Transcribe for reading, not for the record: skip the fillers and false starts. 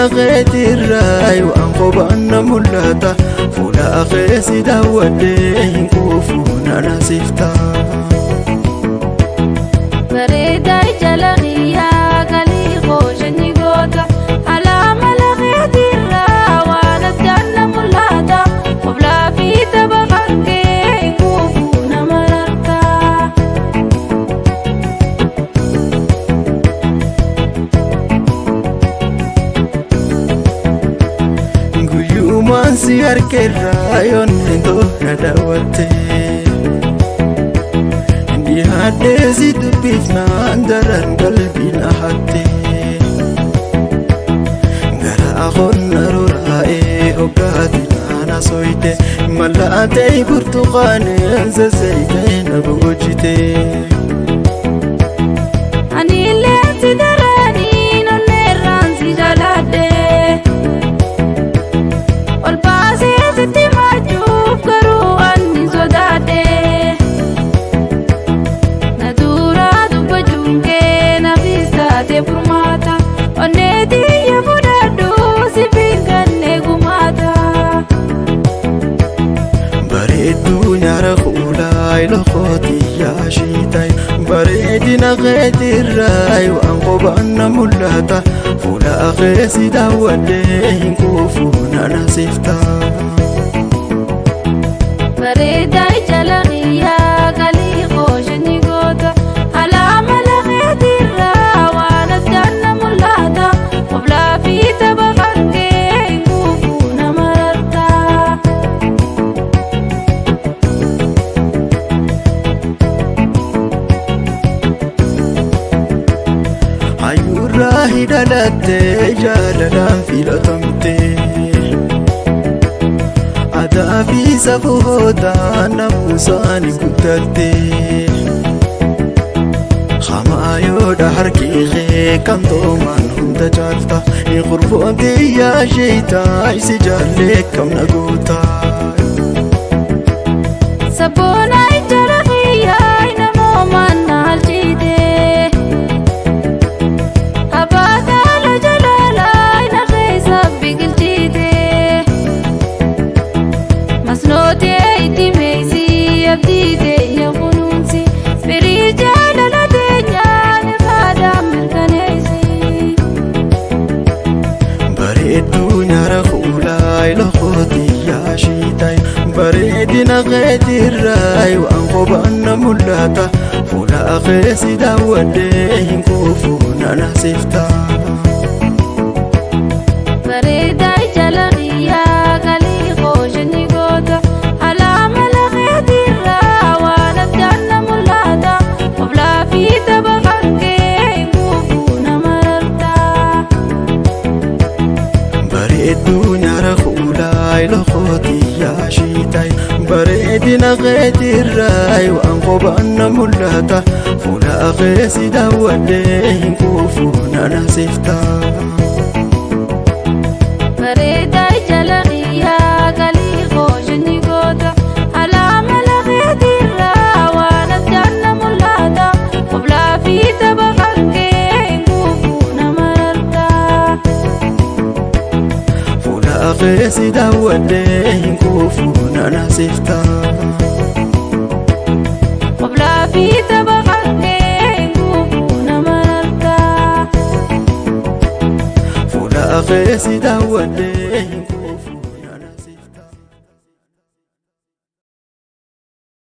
Bareedina keetirraa waan qobaan na mul'ata. Fuula keessa daawwadhee hin quufu nana sifta. Bareedaa jala xiyyaa galii qooshanyi goota. Alaama lafeetirraa waan addaan na mul'ata. Qoblaa fi tapha kan kee hin quufu nama rarta. Guyyumaan si harkeerraa yoonneen tola daawwatte. Dhiyaadhee si dubbifnaan daran qalbii na hatte. Gara qonna ruraa'ee hoggaati naana soyite. Mallaatee burtukaaneen zazzaayitee na boojite. Ani illee si daranii nonneerraan si jaaladhe. Ol baasee sitti machuuf garuu ani sodaadhe. Na duraa dubbachuun kee naafis taatee furmaata. Onneetii yaa fudhadhu si finganne gumaata. Bareedduu nyaara kuulaa ilootii yaashiitay. Bareedina keetirraa waan qobaan na mul'ata. Fuula keessa daawwadhee hin quufu nana sifta. Bareedaa jala xiyyaa galii qooshanyi goota. Alaama lafeetirraa waan addaan na mul'ata. Qoblaa fi tapha kan kee hin quufu nama rarta. Hayyuurraa hidhalattee jaalalaan filatamte. Aadaa fi safuutaan namuusaan guddatte. Hamaayoodha harki kee kan toomaan hunda caalta. Qurbooti yaa sheetaa isi jaallee kamna goota. Sabboona jala xiyyaa namoomaan na halchiite. Abbaa jalaalaa na keessa biqilchite. Masnootee itti meesii abdii teenya kunuunsi. Firii jaalala teenyaa ni faadaan mirkaneessi. Bareedduu nyaara kuulaa ilootii yaashiitay. Bareedina keetirraa waan qobaan na mul'ata. Fuula keessa daawwadhee hin quufu nana sifta. Bareedaa jala xiyyaa galii qooshanyi goota. Alaama lafeetirraa waan addaan na mul'ata. Qoblaa fi tapha kan kee hin quufu nama rarta. Bareedduu nyaara kuulaa ilootii yaashiitay. Bareedina keetirraa waan qobaan na mul'ata. Fuula keessa daawwadhee hin quufu nana sifta. Bareedaa jala xiyyaa galii qooshanyi goota. Alaama lafeetirraa waan addaan na mul'ata. Qoblaa fi tapha kan kee hin quufu nama rarta. Fuula keessa daawwadhee hin quufu nana sifta. Qoblaa fi tapha kan kee hin quufu nama rarta. Fuula keessa daawwadhee hin